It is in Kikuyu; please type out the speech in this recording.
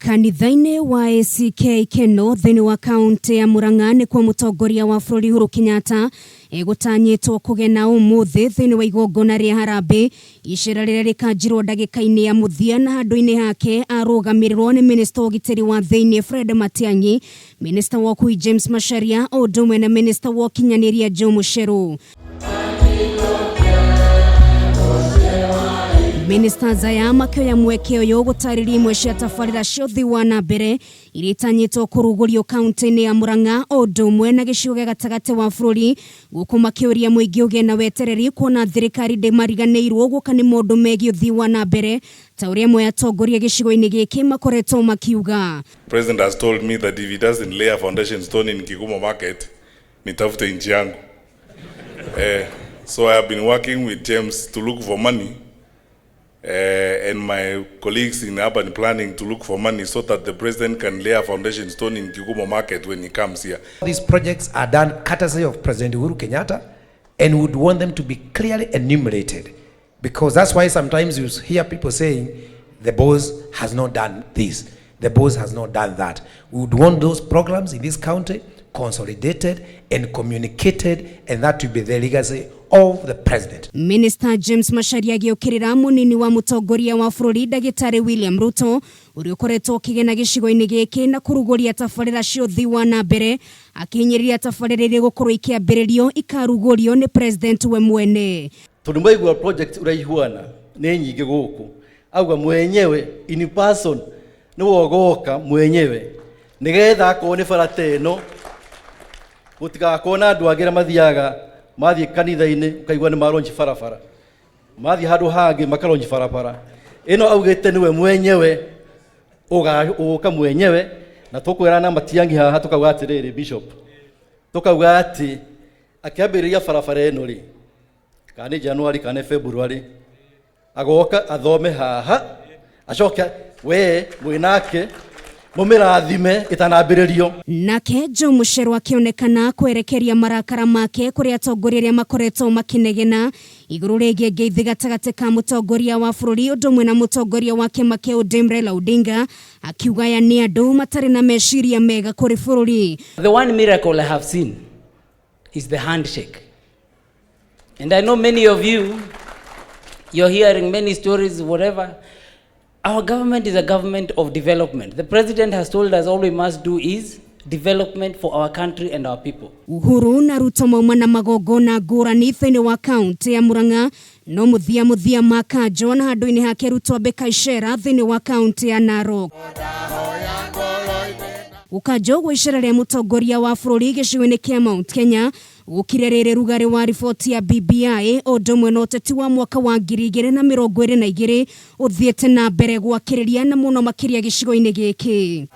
Kanitha-inĩ wa ACK Kenol thĩinĩ wa kaũntĩ ya Murang'a nĩkuo mũtongoria wa bũrũri Uhuru Kenyatta egũtanyĩtwo kũgena ũmũthĩ thĩinĩ wa igongona rĩa harambee icera rĩrĩa rĩkanjirwo ndagĩka-inĩ ya mũthia na handũ-inĩ hake arũgamĩrĩrwo nĩ minista wa ũgitĩri wa thĩinĩ Fred Matiang'i, minista wa ũkui James Macharia o ũndũ ũmwe na minista wa ũkinyanĩria Joe Mucheru. Ministers aya makĩoya mweke ũyũ gũtarĩria imwe cia tabarĩra cia ũthii wa na mbere iria itanyĩtwo kũrugũrio kaunti-inĩ ya Murang'a o ũndũ ũmwe na gĩcigo gĩa gatagatĩ wa bũrũri gũkũ makĩũria mũingĩ ũgĩe na wetereri kuona thirikari ndĩmariganĩirwo gũka nĩ maũndũ megiĩ ũthii wa na mbere ta ũrĩa amwe a atongoria gĩcigo-inĩ gĩkĩ makoretwo makiuga. President has told me that if he doesn't lay a foundation stone in Kigumo market, nitafute nchi yangu. So I have been working with James to look for money and my colleagues in urban planning to look for money so that the president can lay a foundation stone in Kigumo market when he comes here. These projects are done courtesy of President Uhuru Kenyatta and would want them to be clearly enumerated, because that's why sometimes you hear people saying the boss has not done this, the boss has not done that. We would want those programs in this county consolidated and communicated, and that will be the legacy of the president. Minister James Macharia agĩũkĩrĩra mũnini wa mũtongoria wa bũrũri ndagĩtarĩ William Ruto ũrĩa ũkoretwo ũkĩgena gĩcigo-inĩ gĩkĩ na kũrugũria tabarĩra cia ũthii wa na mbere akĩhinyĩrĩria tabarĩra iria igũkorwo ikĩambĩrĩrio ikarugũrio nĩ president we mwene. Tondũ maigua project ũraihuana nĩ nyingĩ gũkũ, auga mwenyewe in person nĩwe ũgoka mwenyewe nĩgetha akorwo nĩ bara ta ĩno gũtigakorwo na andũ angĩ arĩa mathiaga mathiĩ kanitha-inĩ ũkaigua nĩ maronji barabara, mathiĩ handũ hangĩ makaronji barabara ĩno. Augĩte nĩwe mwenyewe ũgũka mwenyewe, na tũkwĩrana na Matiang'i haha tũkauga atĩrĩrĩ, Bishop, tũkauga atĩ akĩambĩrĩria barabara ĩno rĩ, kana nĩ January kana nĩ February, agoka athome haha, acoke we mwĩnake mũmĩrathime ĩtanambĩrĩrio. Nake Joe Mucheru akĩonekana kwerekeria marakara make kũrĩ atongoria arĩa makoretwo makĩnegena igũrũ rĩgiĩ ngeithi gatagatĩ ka mũtongoria wa bũrũri ũndũ ũmwe na mũtongoria wa kĩama kĩa ODM Raila Odinga, akiuga aya nĩ andũ matarĩ na meciria mega kũrĩ bũrũri. The one miracle I have seen is the handshake. And I know many of you, you're hearing many stories, whatever. Our government is a government of development. The president has told us all we must do is development for our country and our people. Uhuru na Ruto mauma na magongona ngũrani thĩinĩ wa kaunti ya Murang'a no mũthia mũthia makanjwo na handũ-inĩ hake Ruto ambĩka icera thĩinĩ wa kaunti ya Narok. Gũkanjwo gwa icera rĩa mũtongoria wa bũrũri gĩcigo-inĩ kĩa Mount Kenya gũkire rĩrĩ rugarĩ wa riboti ya BBI o ũndũ ũmwe na ũteti wa mwaka wa 2022 ũthiĩte na mbere gwakĩrĩria na mũno makĩria gĩcigo-inĩ gĩkĩ.